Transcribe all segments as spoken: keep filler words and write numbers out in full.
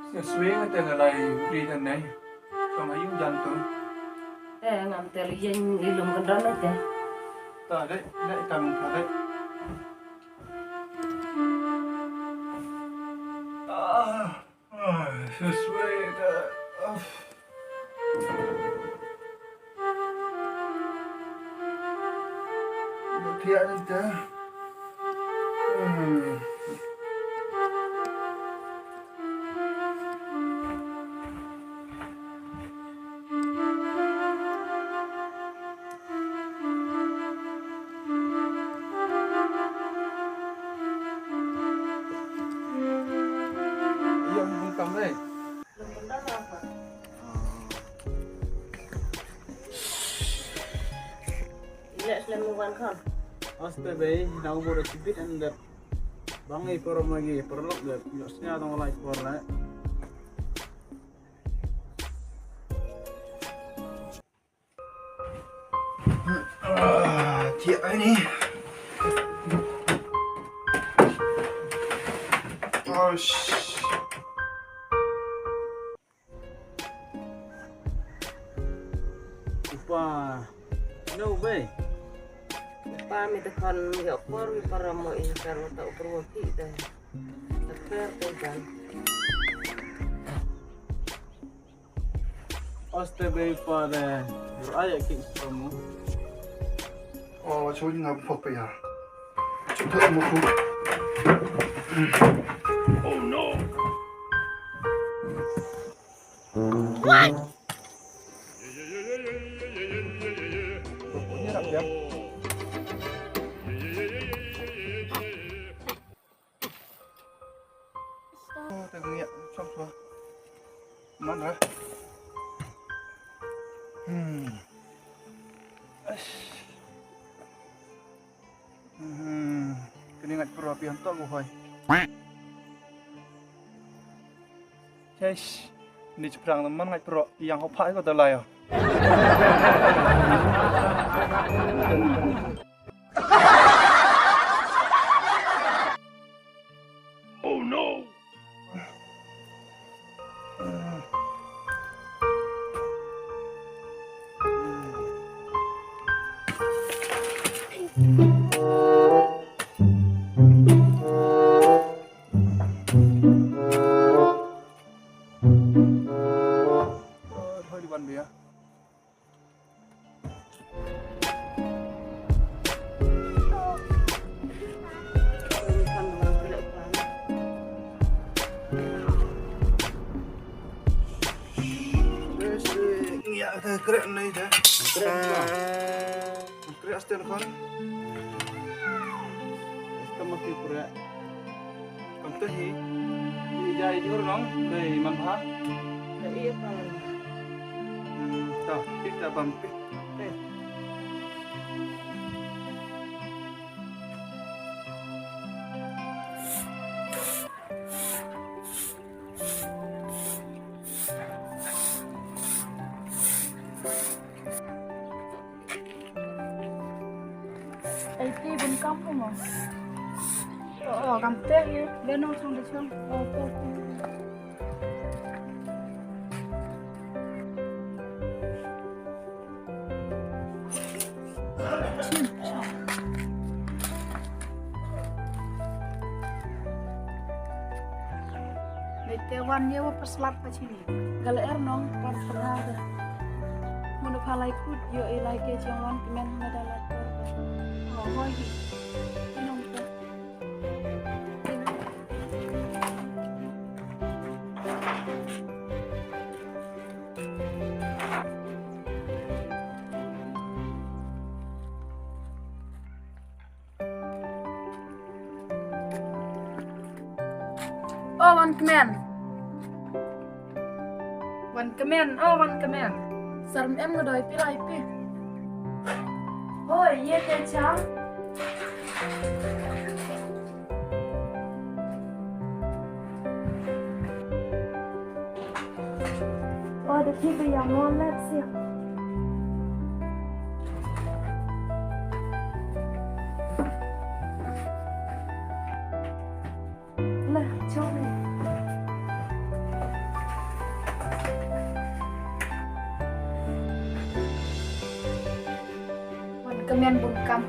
Swe nga te nga lai bri dan nei. Kam ayu jan tu. Te ngam te lu yen ilum kan ran te. Ta dei, dei kam ta dei. Ah, ah, swe da. Ah. Thiah ni te. Hmm. Iya, mun kam dei. Ile slem wan khan. Aste bei, nau bor chibit em dep. Bang i por magi, por lok dep. Yo snya dong lai por le. Ah, thiah ni. Oh, sh- Upa. No, bei. Upa mi te khan yo por mi para mo i kar ta upro ki te. Te per te jan. Aste bei pa de. Raya ki promo. Oh, chuli nga pok ya. Chuta mo ku. Oh no. What? Ni rap ya. Oh, te ngiak chop chua. Man ra. Hmm. Aish. Hmm. Kini ngat pro pi han to ko hoi. Yes. Ni chuprang man ngat pro yang ho pha ko da lai. Oh no! Thoi di wan bia. Ngiah te krek nei te. Krek ba. Krek asten khon. Kam ki krek. Kam te hi. Ni jai jur nong, dei man ha. Dei iya pa. Hmm, ta, pik ta bam pik. Dei. Ei, ti bun kam ko mo. Oh, oh, kam te ye. Be nong chong de chong. Oh, oh, oh. Chim, chong. Ni te wan ye wa paslap ka chini. Gal er nong par pernah da. Munu phalai kut yo i lai ke chong wan kmen na da la tor. Oh, hoi hi. Nong te. Oh, wan kmen. Wan kmen, oh, wan kmen. Sarem em nga doi pi lai pi. Hoi, ye te chang. Oh, the people yang mo lep siang. Lah, chong ni. Men bun kam.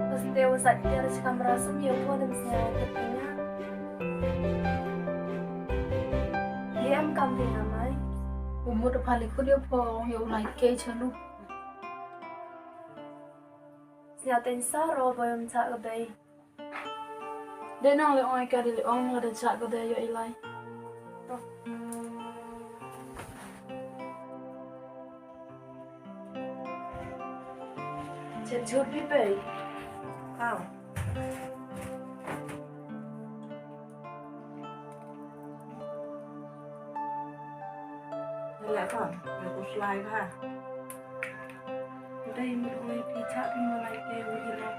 Bas te u sat tiar chi kamra sum yow pho dem sñiaw te piña. Ye em kam piña mai. U mut pha li khut yow pho yow lai ke chanu. Sñiaw te sa ro bo yam cha ka bei. De nang le ong ka de le ong la de cha ka de yow i lai. Chet jhut bi bei. Aw. Ni le khon, ni ku slai bha. Dei mut ong i phi cha phi mo lai ke u hi lo.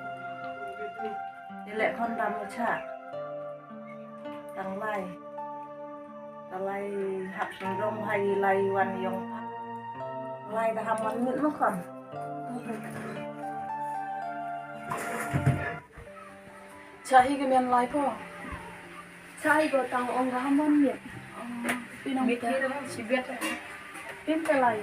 Ni le khon dam mo cha. Tang lai. Tang lai hap sung dong hai lai wan yong pha. Lai da ham wan mut mo khon. Cha hi ka men lai pho. Cha hi ko tang ong ka ham wan mut. Pin ong mit te. Pin te lai.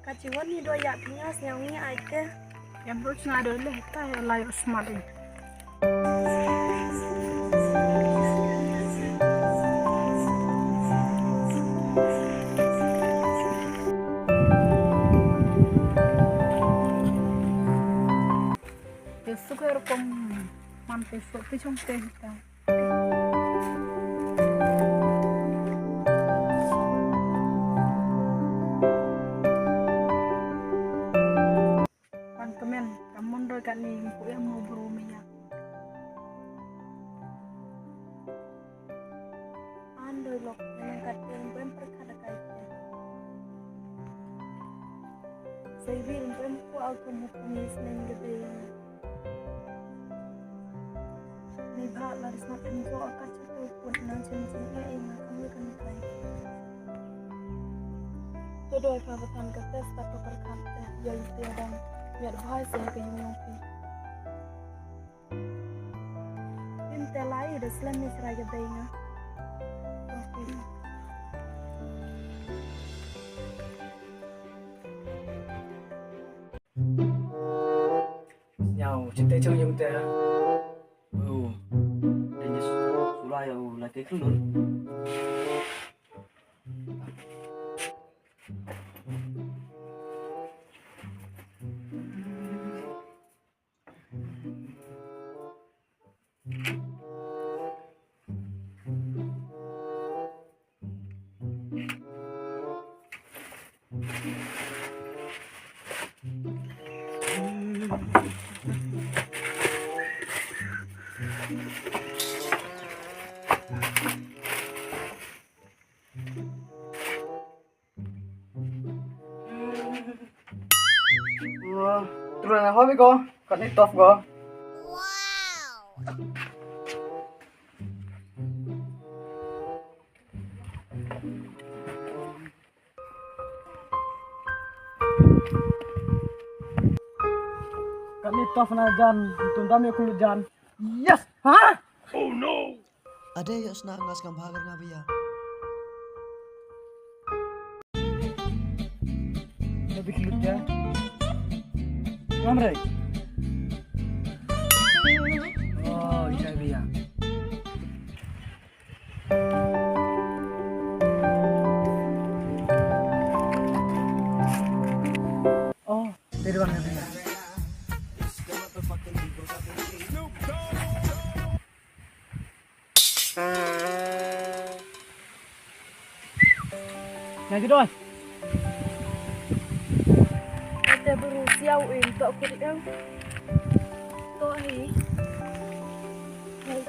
Ka chi wan ni do ya phi nga sñiaw ngi ai te. Yam ro sñiaw do le ta ya lai smat ni. Te suk er kom man te suk pi chong te ta. Wan kmen, ka mon roi katni, ym pu em mo bru me ya. An doi lok, nang kat em pu em pyrkhat ka ite. Sa i bil ym pu em ko au kum hukum is neng gede. Ni bha la di smat em ko akat chutu put na chen chen e e na kam le kan kai. To doi pha batan ka test ta ka pyrkhat te, ya i te dang, ya bhai se ka yung yong pi. Pin te lai da slem ni srai ka bei nga. Sñiaw, chite chong yung te. Oh, dei ni sura ya u la ke kulun. Truh na hoi ko, katni tough ko. Katni tough na jan, tun dam ya kulut jan. Yes! Ha? Oh no! Ade yoh sna nga skam bhagar nga biya. Lebih kelut ya. Ngam rei. Oh, ita biya. Oh, dari mana biya? Nga ki doi. Te bru siaw in to kuri em. To hi. Hai,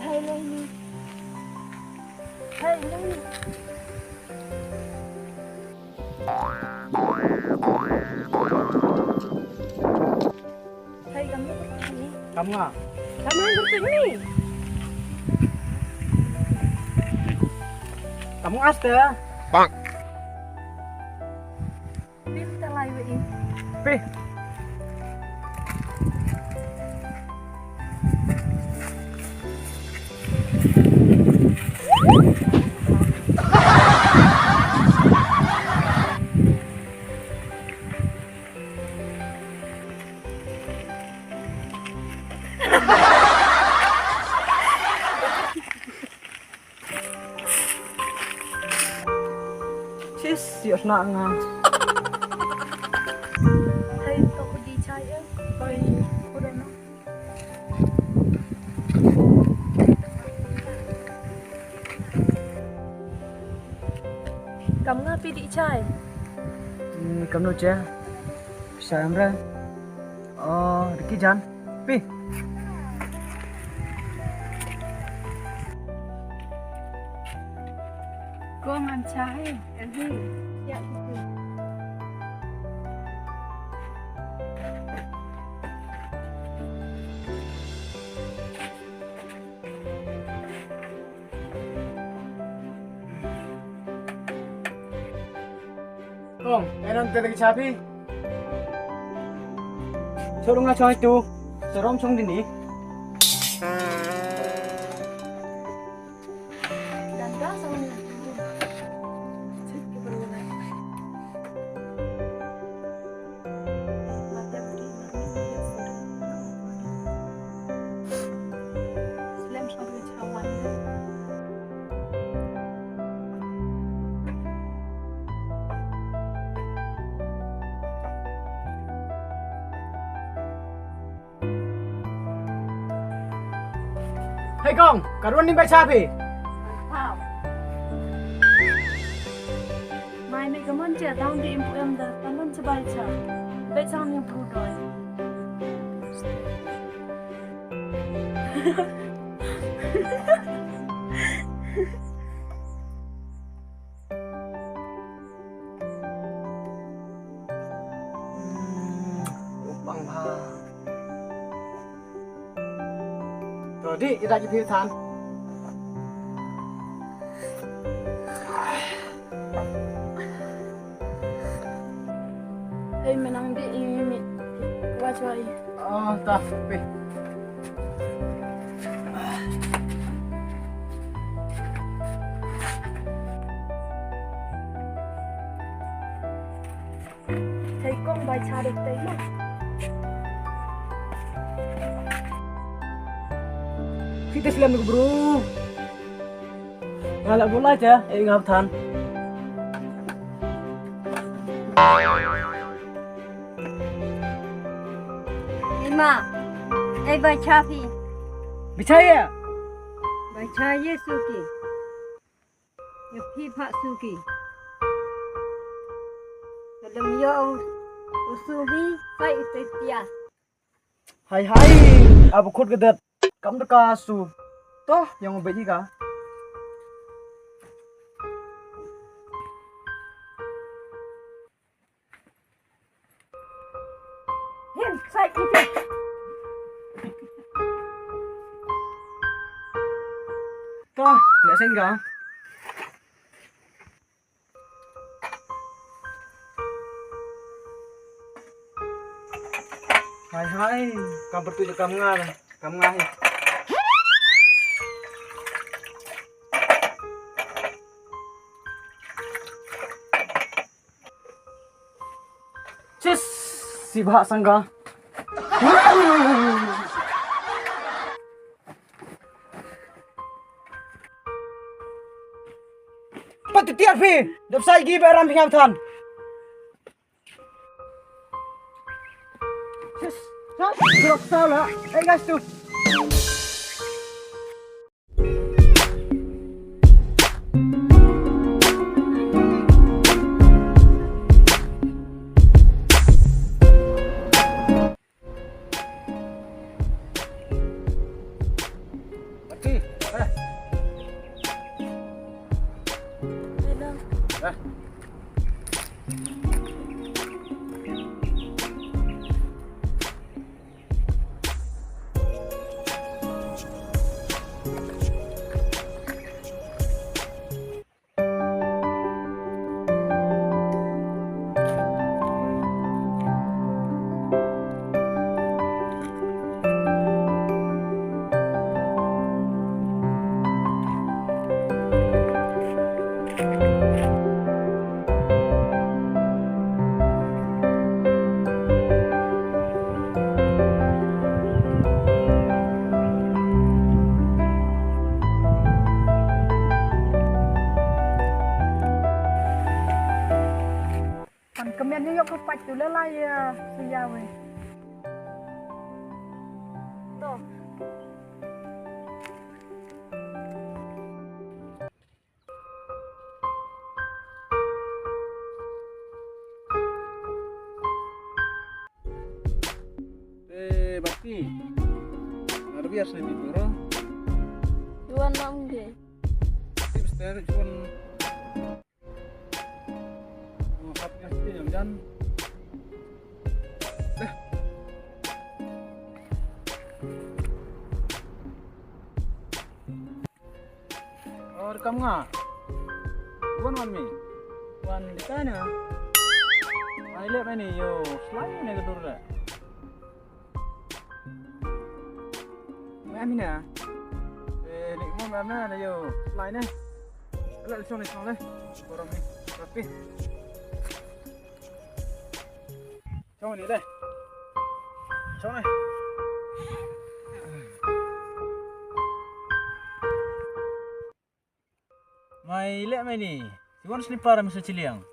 hai lai ni. Hai lai ni. Hai, kam ni. Kam nga. Kam nga bertemu ni. Kamu asta. Bang. Pin ta lai wa i. Pi. Sis, yoh sna nga. Hai, to ko di chai e. Hai, ko da na. Kam nga phi di chai? Hmm, kamno cha? Sa em re. Oh, diki jan. Pi. Ko ngan cha e, em hi. Ya, gitu. Kong, e nang te lagi cha phi. Chorong nga chong itu. Chorong chong dini. Hei kong, ka ruan ni bai cha phi? Hau. Mai me ka mon cha, daw di impu em da, ta mon cha bai cha. Bai cha ni pu doi. Hmm, upang bha. To, di, ida ji phi than. Hei, menang di, ini, ini. Wajwai. Oh, ta, pi. Hei kong, bai cha dek tei mo. Kita silam ni, bro. Nga la bula cha, e nga than. Ima, e bai cha phi. Bichaya. Bai cha ye suki. Ye phi pha suki. Ka lem yoh u, u subi, sai i te tia. Hai hai, abu khut ka det. Kam da ka su. To, yang u beit hi ka. Hin, sai i te. To, le sen ka. Hai hai, kam pyrtuh je kam nga, kam nga hi. Chis, si bha sangga. Pat ti tiar phi, dep sai gi ba ram phi ngam than. Yes. Sa, drop sa la. Hey guys, tu. Mati. Eh. Hello. Eh. Ai ya, siya we. To. Eh, Bati. Ngarbias ni di pura. Yuan na ungge. Tips dari cuan. Oh, hap gas ti yang jan. Dah. Oh, rekam nga. Wan, wan mi. Wan di kana. Ai le mani yo, slai ne ka dur le. Mami na. Eh, ni mo mama na yo, slai ne. Le song le song le. Borom ni. Tapi. Chong ni de. Chong ni. Mai le mai ni. Si wan slipar mi sa chiliang.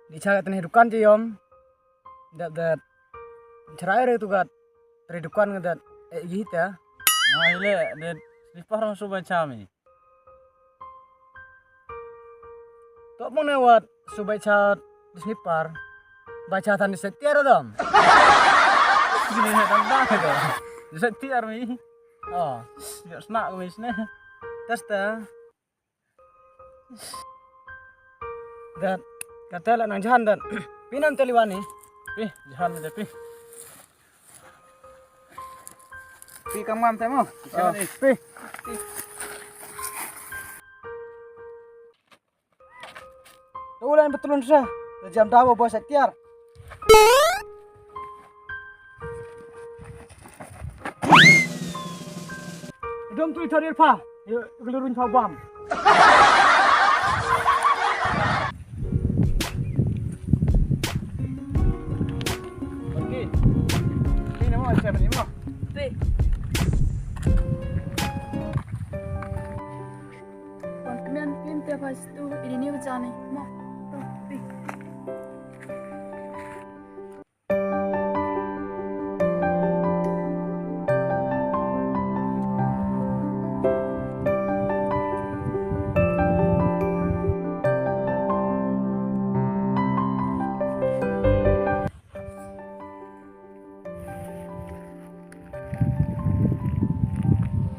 Di cha ka tane dukan je yom. Dat dat. Chrai re tu gat. Tre dukan nga dat. Eh, yi ta. Mai le, dat slipar mi su ba cha mi. To mo ne wat su bai cha di slipar. Bai cha than di setiar dam. Sini he tang dang he dam. Di setiar mi. Oh, yo snak mi sini. Testa. Dat kata la nang jahan dat. Pinam taliwan ni. Pi, jahan mi de pi. Pi kam ngam te mo. Oh, pi. Tu lain betul sa. Jam dawa bos tiar. Dom tu ithar irpa. Yo, gelurun pa bam. Okey. Ni nama siapa ni mo? Pi. Wan kmen pin te phas tu, ini ni bachane. Ma. To, pi.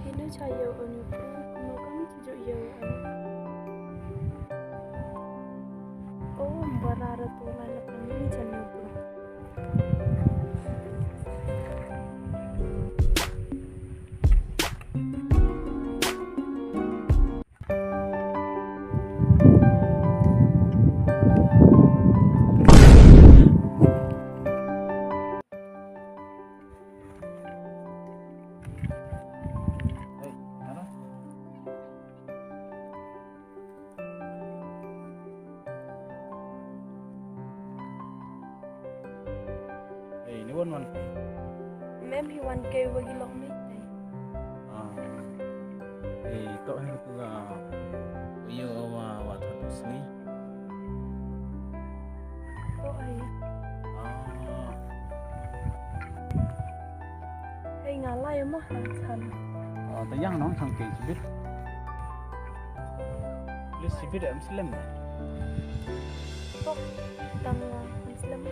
Hinu cha yo anu pro, kuma kam chi jo yo anu. Oh, bara ra to la la pani ni cha yo pro. Ei, ni wan man. Mem hi wan ke wa gi long mi te. Ah. Ei, to hi tu ga. Yo wa wa tu sini. To ai. Ah. Ei, nga lai mo hang chan. Ah, ta yang nong chang ke chibit. Lis chibit em slem. To, tang, ah, em slem.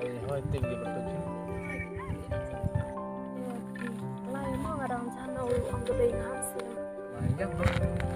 Ei, hoi, tim ki bertuju. Lai mo ngarang channel ang ka bei ngam sih. Lai yang mo.